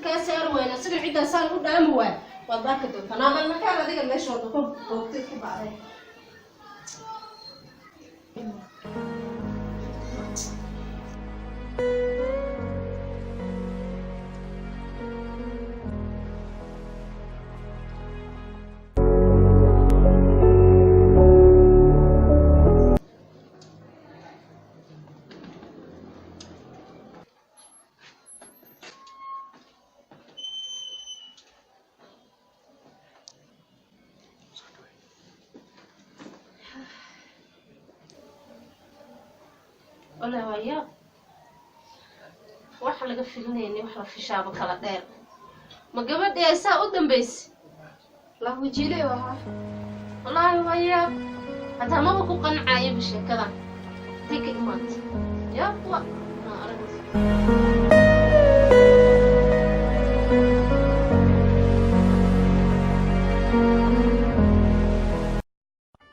Kaa saari wayna isaga ciddaasaan u dhaami waay. Waad arki doontaa naaban makaan adiga meesha wada ku boogtid ku bacday. Wala waa yaab, waxa laga filinayni wax la fishaaba kala dheer. Ma gabadhii ay saa u dambaysay? La wajiilay waxa. Wallaahi waa yaab, hataa maba ku qancayaba sheekadan intay ka imaatay. Yaab wa ma arag.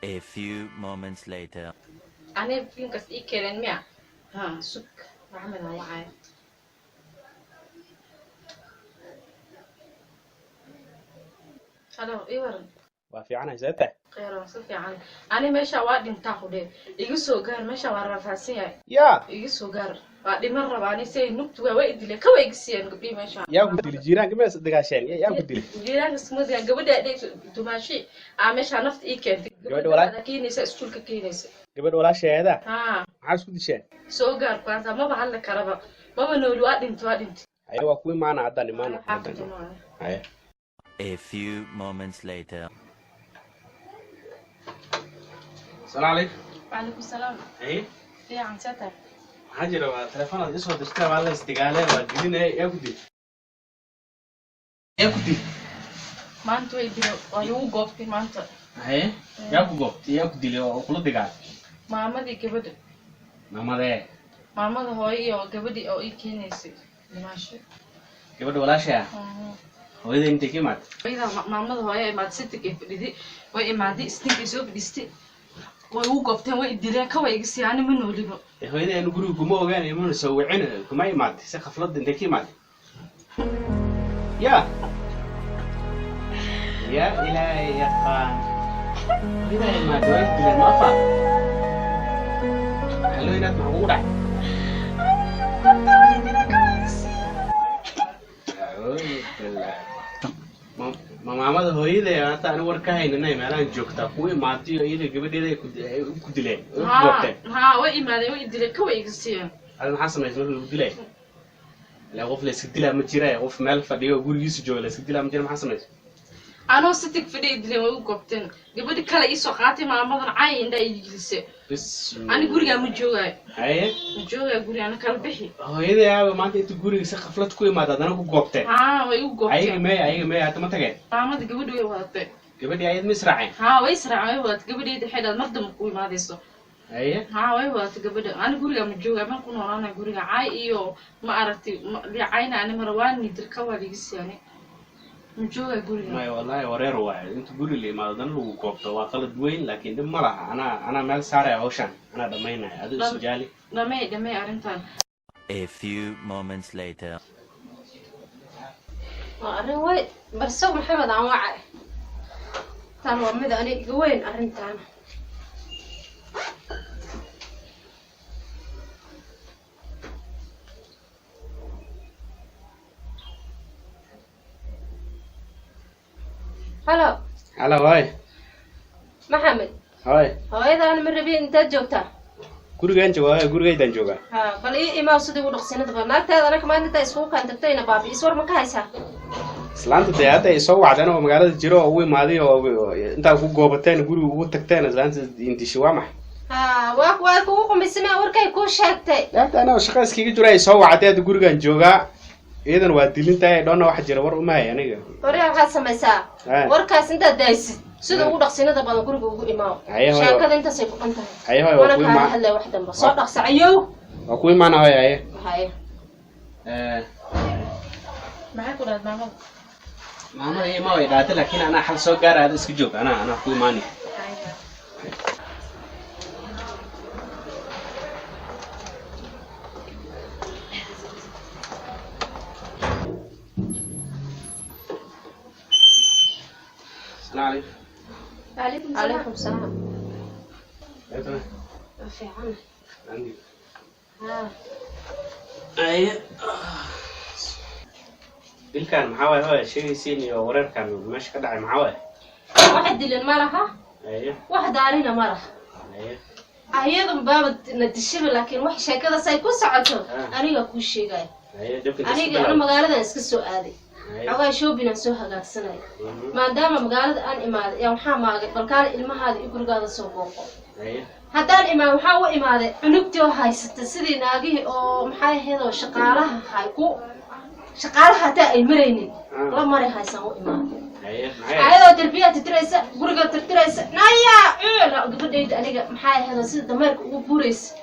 A few moments later. Aniga filimkaas ii keeneen miya? Ha sug, maxamed aan wacaya. Halo, ii waran. Waa fiicanahay, see tahay? Kheyr, si fiican. Ani meesha waa dhintaa qudhe, iga soo gaar, meesha waa rafaadsan yahay. Yaa? Iga soo gaar, waa dhiman rabaa ani say nugtu waa way idile kawa iga siiyeen gabdhihii meesha. Yaa ku dilay? Jiiraanka mees dagaasheen? Yaa ku dilay? Jiiraanka isma gabadha dhegso dumaashi aa meesha nafta ii keentay. Gabadha walaal- Keenaysa iskuulka keenaysa. Gabadha walaasheeda? Ha. Maxaa isku disheen? Soo gaar kuwaasa, maba hadli karaba, maba nooli, waa dhinta, waa dhinta. Haya, waa ku imaana, haddaan imaana, haddaan imaana. Haya. A few moments later. Asalaamu calaykum. Wacalaykum salaam. Haye. Fiican, see tahay? Maxaa jira? Waa telefoon aad isoo dirtay, waa la isdagaalee, waa dilinaya. Yaa ku dilay? Yaa ku dilay? Maanta way dilo, waa igu goobtay maanta. Haye, yaa ku goobtay? Yaa ku dilay oo kula dagaalay? Maamadii gabadha. Maamadee? Maamada hooyo iyo gabadhii oo ii keenaysay dhimaasho. Gabadha walaasha ah hooyada intay ka imaatay? Hooyada maamada hooyo imaatay, sitigay fadhiday, way imaaday, isninkay soo fadhiistay, way igu goobteen, way idileen, kawa iga sii, ani ma nooliba. Ee, hooyada aanu guriga kuma ogaan, imana soo wicin, kuma imaatay si khafladda, intay ka imaatay? Yaa yaa ilaahay yaqaan, hooyada imaatay waa dileen, ma afa hallo inaad maxaa kugu dhacay? Acuudu billah. Ma maamada hooyada hata ani war ka haynanay meelahan joogtaa ku imaatay oo iyada gabadheeda ay ku dileen ay ku goobteen? Ha, way imaadeen, way idileen, kawa iga siiyeen. Ada maxaa samaysay marka lagu dilay? Ilaa qof la iska dilaa ma jira, qof meel fadhiyo oo gurigiisa jooga la iska dilaa ma jira. Maxaa samaysay? Anoo sitig fadhiya idileen, way igu goobteen. Gabadhi kale iisoo qaatay, maamadan caay indhaa ii gelisay. Bis. Ani gurigaa ma joogaayo. Haye. Ma joogaayo guriga, ana kala bixi. Hooyadii aaba maanta inta guriga si khaflad ku imaada haddana ku goobteen? Ha, way igu Ayaga goobteen. Maya, ayaga maya, hadda ma tageen? Maamada gabadhi way wadatay. Gabadhii ayad ma israaceen? Ha, way israaceen, way wadatay gabadheeda, waxay dhahday mar dambe ku imaadayso. Haye. Ha, way wadatay gabadha. Ani guriga ma joogayo, man ku noolaanay guriga caay iyo ma aragtay cayna ani mara waa dirka waa liiga siiyani, ma joogayo guriga. Maya, wallahi wareer waaye, inta guri la imaado haddana lagu goobto waa qalad weyn, laakiin dhib ma laha, anaa meel saaraya hawshan, anaa dhamaynaya, adigo isjaali. Dhamay, dhamay arrintan. A few moments later. Waa arrin weyn, balse Maxamed aan wacay, tan waa mid ani iga weyn arrintan. Halo. Halo, hooy. Maxamed. Hooy. Hooyadaan ma rabin, intaad joogtaa? Gurigaan joogaa hooy, gurigaydaan joogaa. Ha, bal ii imaa sidii ugu dhaqsinada badan. Naagtaada anaka maanta intaa iskugu kaan tagtayna baabi'is, war ma ka haysaa? Islaanta dee hadda ay soo wacdeen oo magaalada jiro oo ugu imaaday oo intaa ku goobateen guriga ugu tagteen islaanta indishay, waa maxay? Ha, waa kugu qumisame warkay kuu sheegtay. Hadda anaa shaqa iskaga jiro ay soo wacday, hadda gurigaan joogaa, iyadan waa dilintahay dhoonna wax jira war uma hay aniga. Hore waxaad samaysaa, warkaas intaad daysid sida ugu dhaqsinada badan guriga ugu imaaw. Haye, hooyo. Sheekada intaasay ku dhan tahay. Haye hooyo, waa mana ku kaala imaan. Hadlay wax dambe, soo dhaqsa cayow. Waa ku imaana hooyo, haye. Haye. Maxay ku dhahday maamada? Maamada ima way dhaatay, laakiin anaa xal soo gaara, ada iska joog, anaa ku imaanay. Salaam calaykum. Calaykum salaam. Calaykum salaam. Aytana. Waa fiican. Andi. Haa. Aye. Dilkan maxaa waaye hooya sheegaysiin iyo wareerkan meesha ka dhacay maxaa waaye? Wax dilan ma laha. Aye. Wax daarina ma laha. Aye. Ayadun baaba na dishaba, laakiin wax sheekadaas ay ku socoto aniga kuu sheegaya. Aye, dhibka inta isku Aniga ana bilaabay. Magaaladan iska soo aaday. Aye. Xogaa shoobinaan soo hagaagsanaya. Maadaama magaalada aan imaaday yaa waxaa maagay balkaana ilmahaada iyo gurigaada soo booqo. Aye. Haddaan imaan waxaa u imaaday cunugtii oo haysata sidii naagihii oo maxay ahayd oo shaqaalaha hay ku shaqaalaha hataa ay maraynin la mari haysaan u imaaday. Aye, maxay? Ayadoo darbiyaa tirtiraysa, guriga tirtiraysa, naya cuula gabadhayda aniga maxay ahayd oo sida dameerka ugu buuraysa.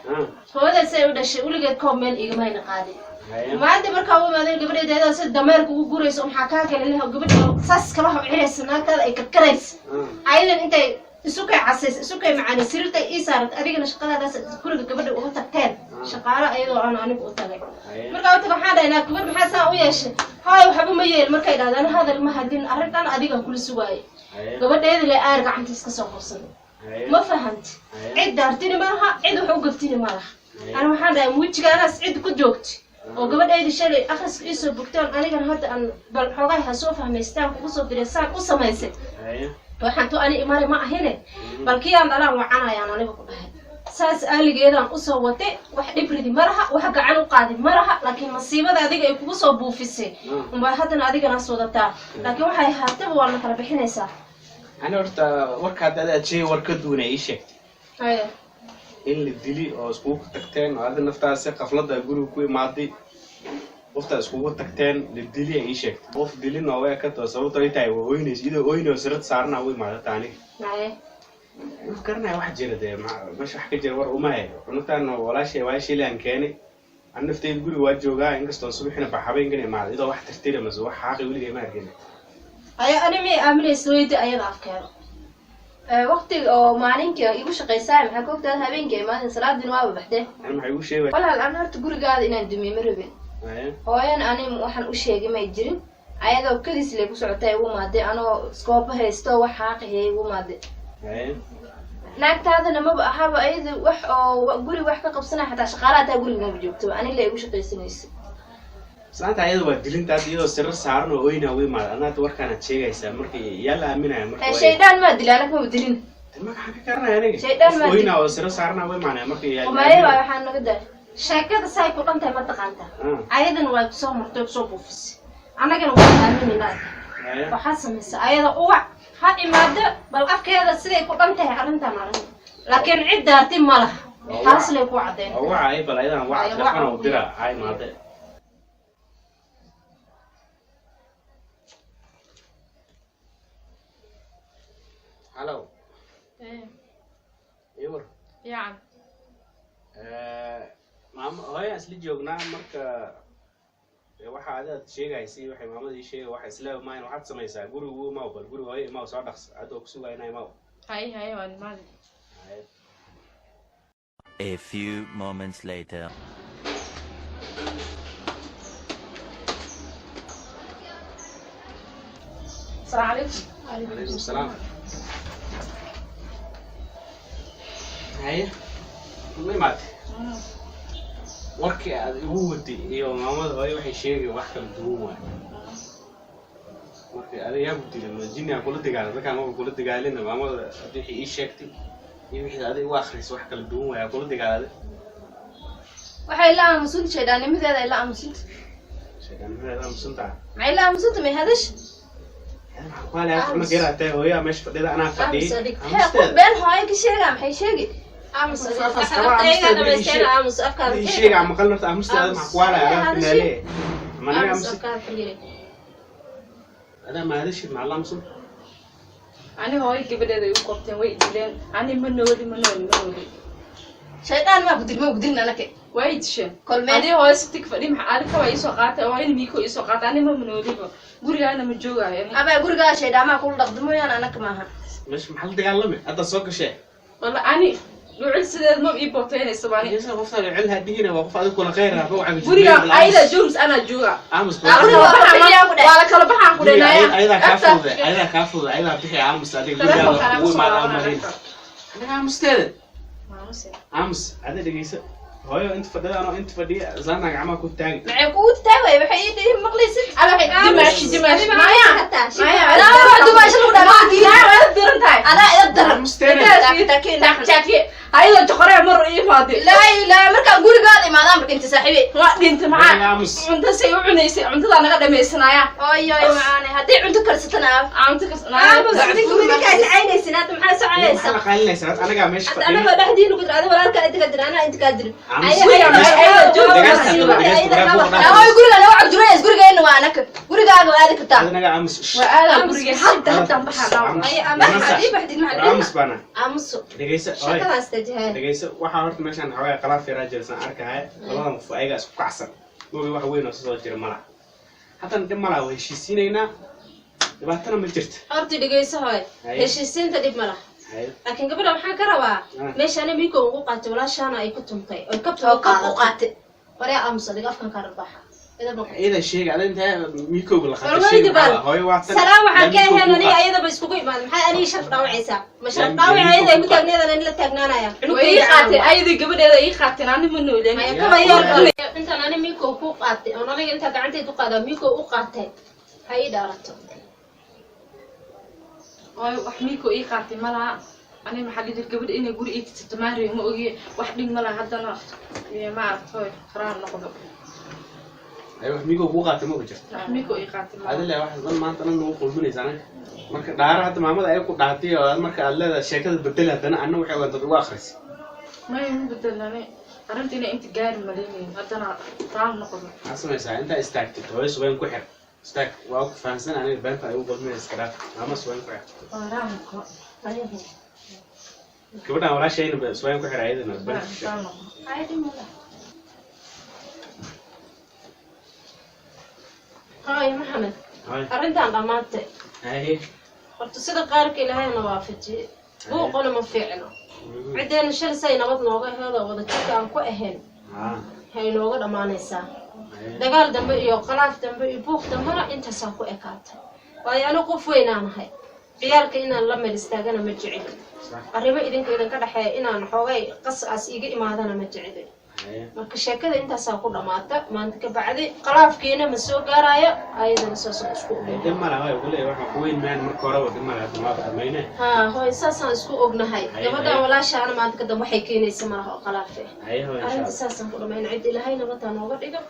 Hooyaday say u dhashay weligeed koob meel igamayna qaadin. Aye. Maanta markaa u imaadeen gabadhayda ayadoo sida dameerka ugu guuraysa oo maxaa kaa kale leh oo gabadha saas kala hociraysa naagtaada ay karkaraysa. Ayadan intay isu kay casays isu kay macaanay sariirtay ii saarata, adigana shaqadaadaas guriga gabadha uga tagteen shaqaalo ayadoo aan anigu u tagay. Aye. Markaa u taga waxaan dhahay, naa gabadh maxaa saa u yeeshay? Haay, waxba ma yeelin markay dhahdaan hadal ma hadlin, arrintan adiga kula sugaayay. Aye. Gabadheeda le aar gacanta iska soo qabsaday. Aye. Ma fahanti? Aye. Cid daartini ma laha, cid wax u gaftini ma laha. Aye. Ani waxaan dhahay wejigaanaas cid ku joogta oo gabadhayda shalay akhriska iisoo bogtaan anigana hadda aan bal xoogaa ha soo fahmaystaan kugu soo diray saan u samaysay. Aye. Waxaan tu ani imale ma ahine bal kiyaan dhalaan wacanayaan aniga ku dhahay saas aaligeedaan usoo watay. Wax dhib ridi ma laha, wax gacan u qaadi ma laha, laakiin masiibada adiga ay kugu soo buufisay unbaa haddana adiganaas wadataa, laakiin waxay ahaataba waa na kala bixinaysaa. Ani horta warka hadda aad sheegay war ka duwan ay ii sheegtay. Haya. In la dili oo iskugu tagteen oo hadda naftaas si qafladda guriga ku imaaday qofta iskugu tagteen la dili ay ii sheegtay. Qof dilin oo way ka too sababtoo ay tahay waa ooynaysa iyadoo ooynayso sirad saarna u imaada taani. Haye. Ma garanaya wax jira dee meesha wax ka jira war uma hayo. Cunugtaan walaashay walaashay aan keenay. An naftayda guriga waa joogaa inkastoo subaxina bax habeenkan imaaday iyadoo wax tirtira mase wax xaaqi weligay ma arkin. Aya ani miyay aaminaysa weydi ayada afkeeda. Waqtiga oo maalinkii igu shaqaysaa maxaa ka ogtaada habeenkii ay maalin salaadiina waaba baxdee. Ani maxay igu sheegay? Walaal, an horta gurigaada inaan dumiye ma rabin. Haye. Hooyana ani waxaan u sheegay may jirin, ayadoo kadis lay ku socotay igu maaday anoo iskooba haysto wax xaaqihaya igu maaday. Haye. Naagtaadana maba ahaba ayada wax oo guri wax ka qabsanaya, xataa shaqaalaha hataa guriga maba joogto, ani la igu shaqaysanaysa. Islaanta ayada waa dilinta hadda iyadoo sirar saaran oo ooynaa u imaada. Adna hadda warkaanaad sheegaysaa marka yaa la aaminaya marka Eh, shaydaan maa dila, anag maba dilin. Magaxa ka garanaya aniga. Shaydaan Qof maa dil- ooynaa oo sirar saarana u imaanaya marka yaa la Qumaye waay aaminaya. waxaan naga daay. Sheekada saay ku dhan tahay ma taqaantaa? Ayadana waa kusoo martay oo kusoo buufisay, annagana waa aaminaynaa. Haye. Waxaa samaysa ayada uwac ha imaado bal afkeeda siday ku dhan tahay arrintan arrin, laakiin cid daarti ma laha, taas lay ku caddeyn. Waa wacay bal ayadan waca Ay, telefoon waca. U dira ha imaade. Halo. Iwar. Fiican. Maama hooyaan isla joognaa marka waxa adaad sheegaysay waxay maamada ii sheegay waxa isla maayan waxaad samaysaa guriga u imaw bal guriga hooyo imaw soo dhaqs hadda oo ku sugaynaa imaw. Haye haye, waan imaadi. Haye. A few moments later. Asalaamu calaykum. Calaykum salaam. Haye, ma imaatay? Warkii aad igu waday iyo maamada hooyo waxay sheegay wax kala duwan waay. Marka adiga yaa ku dilay ma jinni aan kula dagaalay dadkaan maba kula dagaalina maamada hadda wixii ii sheegtay iyo wixii adiga u akhrisay wax kala duwan waay aa kula dagaalay. Waxay la aamusunta shaydhaannimadeeda ay la aamusunta. Sheegaanimadeeda aamusantaa. Maxay la aamusunta may hadash? Maxaa ku halaya cunug yar atay hooyaa meesha fadhida anaa fadhiyay. Aamus adig. Hee, qof been hooyo ka sheegaa maxay sheegi? Aamus. Afkaas kaba Ayagaa aamusteeda dhamaysteen, aamus afkaada. ii sheega maqal horta aamusteeda maxaa ku halaya anaa finaale ma naga Aamus aamusi afkaada xiriiri. Adaa ma hadashid maxaa la aamusan? Ani hooyo gabadheeda ay u qabteen way dileen, ani ma nooli ma nooli ma nooli. Shaydaan maa ku dil, ma ku dilin anake. Way disheen. Kolmeen. Ani hooyo sitig fadhi maxaa ali kaba iisoo qaatay oo in miiko iisoo qaatay, ani ma nooliba gurigaana ma joogaayo ani. Abaa gurigaa shaydaamaa kula dhaqda mooyaane anaka maaha. Meesha maxaa la dagaalamay hadda soo gashee? Walla ani dhucil sideed ma ii booteynaysa ani. Iyasa qoftaan cel hadhihina waa qof adiga kula khayr ah bawca. Guriga ayada joogs anaa jooga. Aamus. Guriga waa Waa fadhiyaa ku la kala baxaan ku ku dhenaaya. Ayadaa kaa fududay, ayadaa kaa fududay, ayadaa bixi. Aamus adiga, gurigaada ugu imaada malayn. Adiga aamusteeda, aamus ada, dhegeysa hooyo. Inta fadhida anoo inta fadhiya, islaanta gacmaha ku taagi. Maxay kugu taagay? Waxay ii dhihi maqlaysid. Dimaashi, dimaashi, maya. Maya, dumaashi lagu dhamaa. Waa diran tahay. Adaa ida daran. Aamusteeda. Jaaki ayadoo joqoree mar ii imaade. Laa ilaa markaan gurigaada imaadaan marka inta saaxiibe. Waa dhinta maxaa? Aamus. Cunto say u cunaysay, cuntadaa naga dhamaysanaya. Oy oy macaane, haddii cunto karsatana cunto kas. Aamus, idinku idinkaa iscaynaysin hadda, maxaa Maxaa socaysa? la qaalinaysaa? Anagaa meesha Hadda fadhina. anagoo dhexdiina ku jira, adiga walaalkaa inta ka jira, anaa inta kaa jirin. Aamus. Oy, guriga naga cabjurays, gurigeena waa anaka, gurigaaga waa aadi kartaa. Anaga aamus. Waa aadaa guriga Hadda haddaan baxaa. Aamus baana. Aamuso. Dhegeysa hooyo. Sheekadaas tajahay. Dhegeysa, waxaa horta meeshaan xoogaa qalaaf yaraa jirsan arkahaya. Labadan qof ayagaa isku kacsan, moogi wax weyn oo soo jira malaha. Haddana dhib malaha, waa heshiisiinaynaa, dhibaatana ma jirta. Horta dhegeyso hooy. Haye. Heshiisiinta dhib ma laha, Haye. laakiin gabadha waxaan ka rabaa meesha ani miiko ugu qaatay, walaashaana ay ku tumtay oy kabta oo u kab u qaadatay. Qaatay. Waryaa, aamus adiga, afkan kaa rarbaaxa. Iyada sheega ada intaa miikooga la qaatay. War sheega weydi bal. maxaa hooyo waa tan. Salaam waxaan ka yaa miikooga ahayn u aniga qaatay. ayadaba iskugu imaaday. Maxaa aniga sharaf dhaawacaysaa? Ma sharaf Yaa dhaawaca ayada ay ku miikooga u qaatay. taagneedan ani la taagnaanaya. Way ii qaatay ayadii, gabadheeda ii qaateen, ani ma nooleen. Maya, kaba yar intaan ani miiko ku qaatay oon aniga intaa gacantayda u qaadaa miiko u qaatay, ha ii dhaarato. Waayo, wax miiko ii qaatay malaha. Ani maxaa dhihi jira, gabadha inay guri ii tisato maariyo, ma ogi wax dhig malaha. Haddana ma aragto, faraha noqdo. Ay, wax miikooga kuu qaatay ma jirto. Wax miiko ii qaatay malaha. Adile wax dhan maanta dhan nagu qulminaysa anaga. Marka dhaara hadda maamada ay ku dhaartay oo aad marka aad leedahay sheekada bedel, haddana anna waxay wadaad ugu akhrisay. Maya, ma bedelane, arrinta inay inta gaari malaynayn, haddana faraha noqdo. Maxaa samaysaa? Intaa istaagtid hooyo, subayn ku xir, istaag. Waa ku fahansan aniga, beenta ay ugu qulminaysa iska dhaaf. Maama subayn ku xir. Faraha noqdo. Gabadhaan walaashayna ba subayn ku xir ayadana, subayn ku xir. Faraha noqdo. Hooy Maxamed. Hooyo. Arrintan dhammaantay. Haye. Horta sida qaarka ilaahayna waafajiyey, buuquna ma fiicno. Ciddeena shal say nabad nooga heedoo wada jirka aan ku ahayn hay nooga dhammaanaysaa. Haye. Dagaal dambe iyo qalaaf dambe iyo buuq dambena intaasaa ku ekaatay, waayo anigu qof weynaanahay, ciyaalka inaan la meel istaagana ma jeceli. Sax. Arrimo idinka idinka dhexeeya inaan xoogay qas aas iiga imaadana ma jeceli. Haye. Marka sheekada intaasaa ku dhammaata maanta ka bacdi, qalaafkiina ma soo gaaraayo, ayadana saasaan isku Haye, ognahay. dhib malaha waay kuleeyahay, waxaan ku weyn maan marka horeba dhib malaha, hadda waa dhamayne. Haa hooy, saasaan isku ognahay. Haye, Gabadhan haye. walaashaana maanta kadamba waxay keenaysa malaha oo qalaafe. Haye hooyo, insha Arrinta Allah. saasaan ku dhammayna, cid ilaahay nabadaa nooga dhigo.